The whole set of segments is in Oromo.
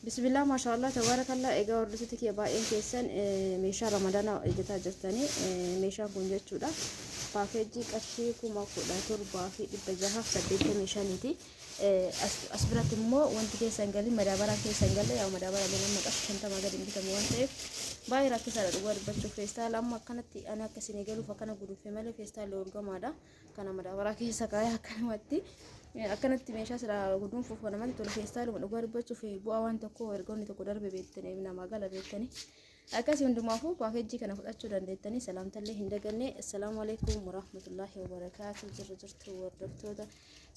Bismillah, maashaallah, tabaarakallaa. Egaa hordoftoota kiyya, baay'een keessan meeshaa Ramadaanaa hojjetaa jirtanii, meeshaan kun jechuudha paakeejii qarshii 17,685ti. As biratti immoo wanti keessa hin galin, madaabaraa keessa hin galle. Yaa, madaabaraa illee nama qarshii 50 gadi hin bitamu waan ta'eef baay'ee rakkisaadha dhugaa dubbachuuf. Feestaala amma akkanatti ani akka isinii galuuf akkana gudunfe malee feestaalli orgamaadha. Kana madaabaraa keessa kaayee akkanumatti akkanatti meeshaa silaa guduunfuuf kan namatti tolu feestaaluma. Dhugaa dubbachuuf bu'aa waan tokko ergoonni tokko darbe beektanii namaa gala beektanii. Akkasii hundumaafuu paakeejii kana fudhachuu dandeettanii salaamtallee hin daganne. Assalaamu alaikum warahmatullaahi wabarakaatu. Jirra jirtu hordoftoota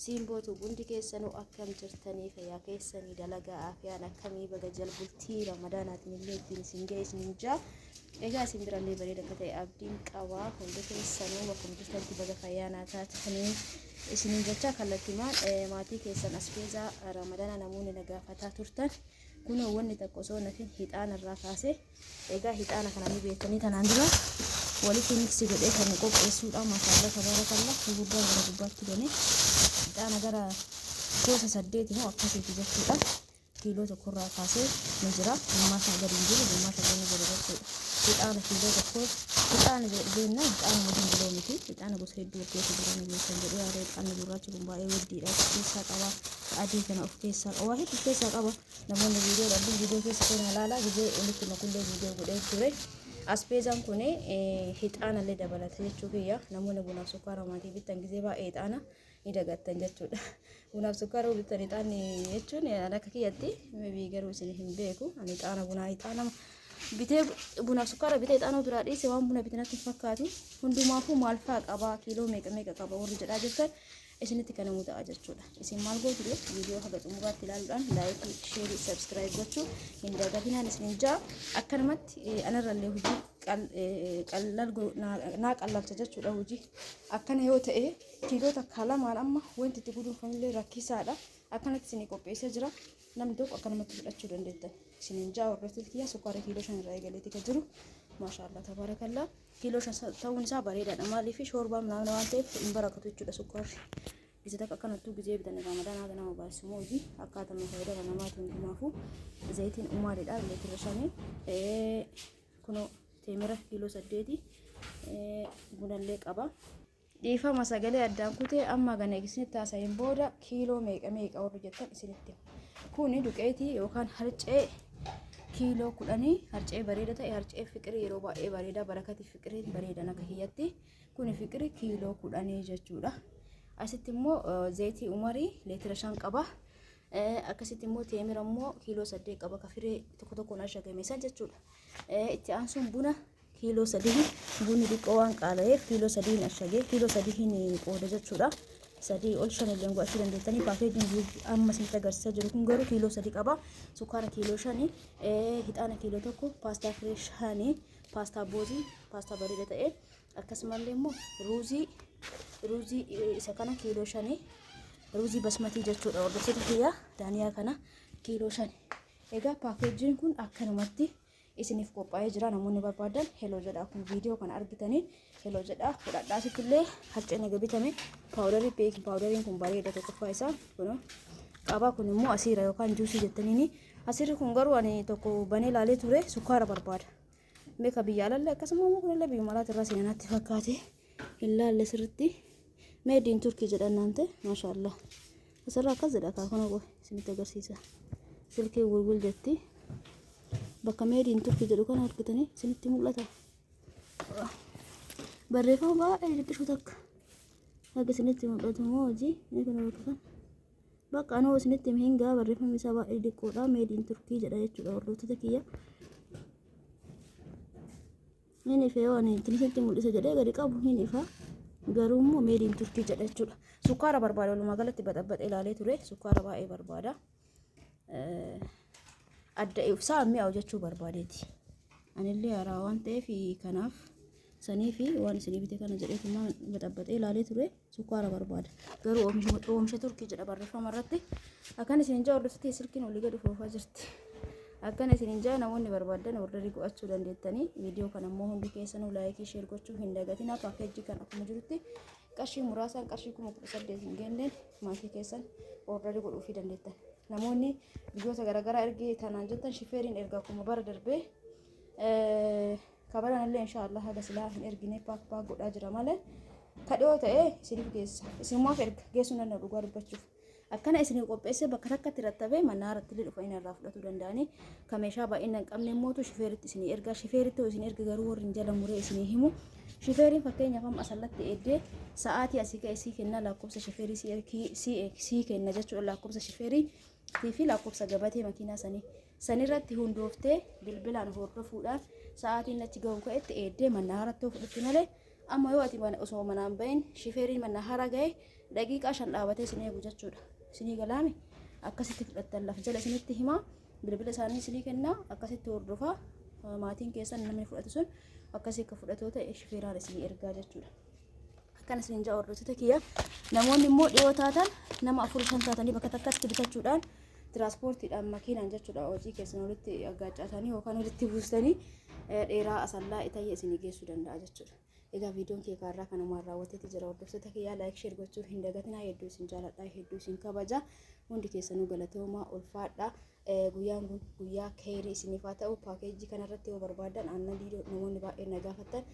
Siimbootu, hundi keessanuu akkam jirtanii? Fayyaa keessanii? Dalagaa aafiyaan akkamii? Baga jalbultii Ramadaanaatiin illee ittiin isin ga'e isin jaa. Egaa isin birallee bareeda akka ta'e abdiin qaba. Hundi keessanuu bakkuma jirtanitti baga fayyaa naa taatanii isiniin jecha, kallattimaan maatii keessan asbeezaa Ramadaanaa namoonni na gaafataa turtan, kunoo wanni tokko osoo nafin hixaana irraa kaasee. Egaa hixaana kana ni beektanii, tanaan dura walitti miksi godhee kan qopheessuudha. Maashaallah, tabaarakalla. Gurguddaan gara gubbaatti banee hixaana gara gosa saddeeti moo akkasiiti jechuudha. Kiiloo tokkorraa kaasee ni jira. Gummaasha gadi hin jiru, gummaasha gadi ni jira jechuudha. Hixaana kiiloo tokko, hixaana beekna, hixaana mutiin biroo miti. Hixaana gosa hedduu of keessa jira ni beektan jedhee yaada. Hixaanni gurraachi kun baay'ee weddiidha. Of keessaa qaba. Adii kana of keessaa qaba. Waa hedduu of keessaa qaba. Namoonni viidiyoo dhabdin viidiyoo keessa seenaa ilaalaa, gizee walitti makullee viidiyoo godhee ture. Aspeezaan kun hixaana illee dabalata jechuu kiyya. Namoonni bunaaf sukkaara maatii bittan gizee baay'ee hixaana ni dagattan jechuudha. Bunaaf sukkaara bittan hixaanni jechuun akka kiyyatti maybe, garuu isin hin beeku. Ani hixaana bunaa, hixaana bitee, bunaaf sukkaara bitee hixaana biraa dhiise waan buna bitanatti hin fakkaatu. Hundumaafuu maal fa'aa qabaa, kiiloo meeqa meeqa qaba warri jedhaa jirtan, isinitti kan himu ta'a jechuudha. Isin maal gootu? Viidiyoo haga xumuraatti ilaaluudhaan like, share, subscribe gochuu hin dagatinaan isinin ja'a. Akkanumatti anarrallee hojii qallal naa qallalcha jechuudha hojii. Akkana yoo ta'e kiiloo takka lamaan amma wanti itti guduunfamillee rakkisaadha. Akkanatti isinii qopheessee jira. Namni tokko akkanumatti fudhachuu dandeettan. Isinin ja'a hordoftoota kiyyaa, sukkaara kiiloo 5 irraa eegaleeti kan jiru. Maashaallah, tabaarakallaa. Kiiloo 5 ta'uun isaa bareedaadha. Maaliif? Shoorbaa minaamin waan ta'eef hin barakatu jechuudha sukkaarri. Gizee takka akkanattuu gizee bitan Ramadaanaa nama baasisu moo hojii akkaataa fayyadama namaati hundumaafuu. Zayitiin umaadidha, leetira 5. Kunoo teemira kiiloo 8, bunallee qaba. Dhiifama, sagalee addaan kutee. Amma gana isinitti haasa'een booda kiiloo meeqa meeqa warri jettan isinitti. Kuni duqeetii yookaan harcee kiiloo 10, harcee bareeda ta'e, harcee Fiqirii yeroo baay'ee bareeda, Barakati Fiqirii bareedan akka kiyyatti. Kuni Fiqirii kiiloo 10 jechuudha. Asitti immoo zayitii Umarii leetira 5 qaba. Akkasitti immoo teemira immoo kiiloo 8 qaba, ka firee tokko tokkoon ashagame san jechuudha. Itti aansuun buna kiiloo 3, bunni xiqqoo waan qaala'eef kiiloo 3 ashagee kiiloo 3 qooda jechuudha. Sadii ol shan illee godhachuu dandeettanii. Paakeejiin amma isinitti agarsiisaa jiru kun garuu kiiloo 3 qaba. Sukkaara kiiloo 5, hixaana kiiloo 1, paastaa firee 5, paastaa Boozii, paastaa bareeda ta'e, akkasumallee immoo ruuzii isa kana kiiloo 5, ruuzii basmatii jechuudha hordoftoota kiyyaa, daaniyaa kana kiiloo 5. Egaa paakeejiin kun akkanumatti isiniif qophaa'ee jira. Namoonni barbaadan hello jedha. Kun viidiyoo kana argitanii hello jedha, fudhadhaa. Asitti illee harceen eega bitame paawudarii, baking paawudariin kun bareeda. Tokkoffaa isaa kun qaba. Kun immoo asiira yookaan juusii jettaniini. Asirri kun garuu ani tokko banee ilaalee ture, sukkaara barbaada. Meeqa biyya alallee akkasuma immoo kunillee biyya malaati irraa seenanaatti fakkaate, hin laalle sirritti. Made in Turkey jedhan naan ta'e. Maashaallah, asirra akkas jedha. Kaakuna qofa isinitti agarsiisa. Silkii gurgul jetti. Bakka made in Turkey jedhu kana argitanii isinitti mul'ata. Barreeffama baay'ee xixiqqishuu takka akka isinitti mul'atu moo hojii inni kana bakka kana bakka anoo isinitti hin gaa, barreeffamni isaa baay'ee xixiqqoodha. Made in Turkey jedha jechuudha hordoftoota kiyya. Inni ife yoo ani isinitti mul'isa jedhee gadi qabu hin ifa. Garuu immoo made in Turkey jedha jechuudha. Sukkaara barbaada. Walumaa galatti baxaxaxee ilaalee ture. Sukkaara baay'ee barbaada. Adda ibsaa mi'aawu jechuu barbaadeeti. Anillee haaraa waan ta'eef kanaaf sanii fi waan isinii bite kana jedheetuma baxaxaxee ilaalee ture. Sukkaara barbaada. Garuu oomisha Turkii jedha barreeffama irratti. Akkan isin jaa hordoftoota, silkiin olii gadi foofaa jirti. Akkana isin jaa, namoonni barbaadan orderii godhachuu dandeettanii. Viidiyoo kana immoo hundi keessanuu like, share gochuu hin dagatinaa. Paakeejii kan akkuma jirutti qarshii muraasaan, qarshii 18,000 hin geenneen maatii keessan orderii godhuufii dandeettan. Namoonni biyyoota garaagaraa ergee tanaan jettan shifeeriin erga akkuma bara darbee kabaran illee inshaallah haga silaa hin ergine pack pack godhaa jira malee ka dhiyoo ta'e isiniif geessa. Isinumaaf erga geessuu danda'u dhugaa dubbachuuf. Akkana isinii qopheessee bakka takkatti rattabee manaa irratti illee dhufanii irraa fudhatuu danda'anii ka meeshaa baay'ina hin qabne immootu shifeeritti isinii erga. Shifeeritti yoo isin erga garuu warri hin jala muree isinii himu. Shifeeriin fakkeenyaaf amma asallatti eeddee sa'aatii asii ka'e sii kenna lakkoofsa shifeerii sii kenna jechuudha lakkoofsa shifeerii fi lakkoofsa gabatee makiinaa sanii. Sanirratti hundooftee bilbilaan hordofuudhaan sa'aatiin achi ga'u ka'etti eeddee manaa irratti yoo fudhatte malee amma yoo ati osoo manaan bahin shifeeriin mana hara ga'e daqiiqaa 5 dhaabatee isin eegu jechuudha. Isinii galaame akkasitti fudhattan lafa jala isinitti himaa bilbila isaanii isinii kennaa akkasitti hordofaa maatiin keessan namni fudhatu sun akkasii akka fudhatoo ta'e shifeeraan isinii ergaa jechuudha. Akkana isin ja'a hordoftoota kiyya. Namoonni immoo dhiyoo taatan nama afur shan taatanii bakka takkatti bitachuudhaan tiraanspoortiidhaan makiinaan jechuudha hojii keessan walitti aggaaccaatanii yookaan walitti buustanii dheeraa asallaa itayya isinii geessuu danda'a jechuudha. Egaa viidiyoon kee kaarraa kanumaan raawwateeti jira hordoftoota kiyyaa like share gochuu hin dagatinaa hedduu isin jaaladha hedduu isin kabaja hundi keessanuu galatoomaa ulfaadha. Guyyaan kun guyyaa keerii isiniif haa ta'u. Paakeejii kanarratti yoo barbaadan aannan diidoo namoonni baay'een na gaafattan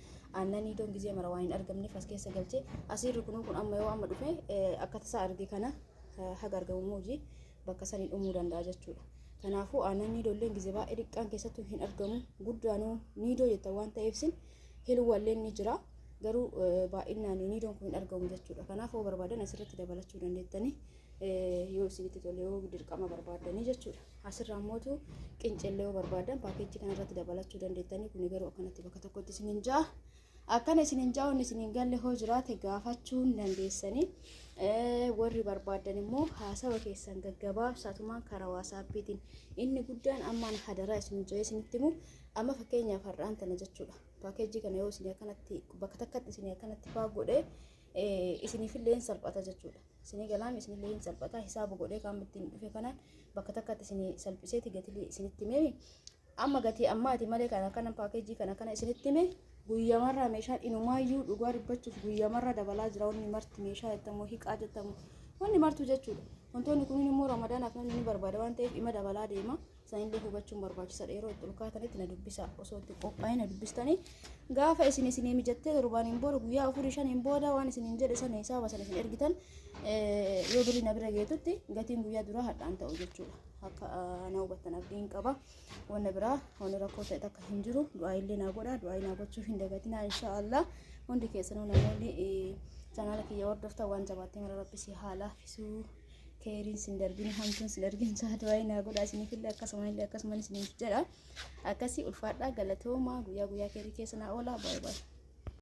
aannan diidoon gizee mara waan hin argamneef as keessa galchee asiirri kunuu kun amma yoo amma dhufe akka tasaa arge kana haga argamu hojii bakka sanii dhumuu danda'a jechuudha. Kanaafuu aannan niidoolleen gizee baay'ee xiqqaan keessattuu hin argamu guddaanuu niidoo jettan waan ta'eef sin hilwalleen ni jira garuu baay'inaan niidoon kun hin argamu jechuudha. Kanaaf yoo barbaadan asirratti dabalachuu dandeettanii. Yoo isinitti tole yoo dirqama barbaaddanii jechuudha. Asirraa mootu qincellee yoo barbaadan paakeejii kanarratti dabalachuu dandeettanii kuni garuu akkanatti bakka tokkotti isin hin ja'a. Akkana isin hin ja'a inni isin hin galle hoo jiraate gaafachuu dandeessanii. Warri barbaadan immoo haasawa keessan gaggabaabsaatumaan karaa waasaappiitiin inni guddaan ammaan hadaraa isin ja'ee isinitti himu amma fakkeenyaaf har'aan tana jechuudha. Paakeejii kana yoo isin akkanatti bakka takkatti isin akkanatti faa godhee isiniifillee hin salphata jechuudha. Isinii galaam isinillee hin salphata hisaaba godhee qaama ittiin dhufe kanaan bakka takkatti isinii salphiseeti gatii isinitti himee amma gatii ammaati malee kana kana paakeejii kana kana isinitti hime guyyamarraa meeshaan inumaayyuu dhugaa dubbachuuf guyyamarraa dabalaa jira wanni marti meeshaa jettamu hiqaa jettamu wanni martuu jechuudha. Wantoonni kunniin immoo ramadaanaaf namni ni barbaada waan ta'eef ima dabalaa deema. Sanillee hubachuun barbaachisaadha. Yeroo itti olkaatanitti na dubbisa. Osoo itti qophaa'ee na dubbistanii gaafa isin isinii mijattee torbaaniin booda guyyaa afurii shaniin booda waan isiniin jedhe sana hisaaba sana isin ergitan yoo birrii na bira geetutti gatiin guyyaa duraa hadhaan ta'u jechuudha. Akka na hubattan abdiin qaba. Wanna biraa wanni rakkoo ta'e takka hin jiru. Du'aa illee naa godha. Du'aa naa gochuu hin dagatinaa inshaallah. Hundi keessanuu namoonni chaanaala kiyya hordoftan waan jabaattee mara rabbi si haa laaffisuu. Keeriin sin darbin hamtuun sin argin du'aa naa godha isiniifillee akkasuma illee akkasuma isiniif jedha. Akkasii ulfaadhaa galatoomaa guyyaa guyyaa keerii keessa naa oolaa baay'ee baay'ee.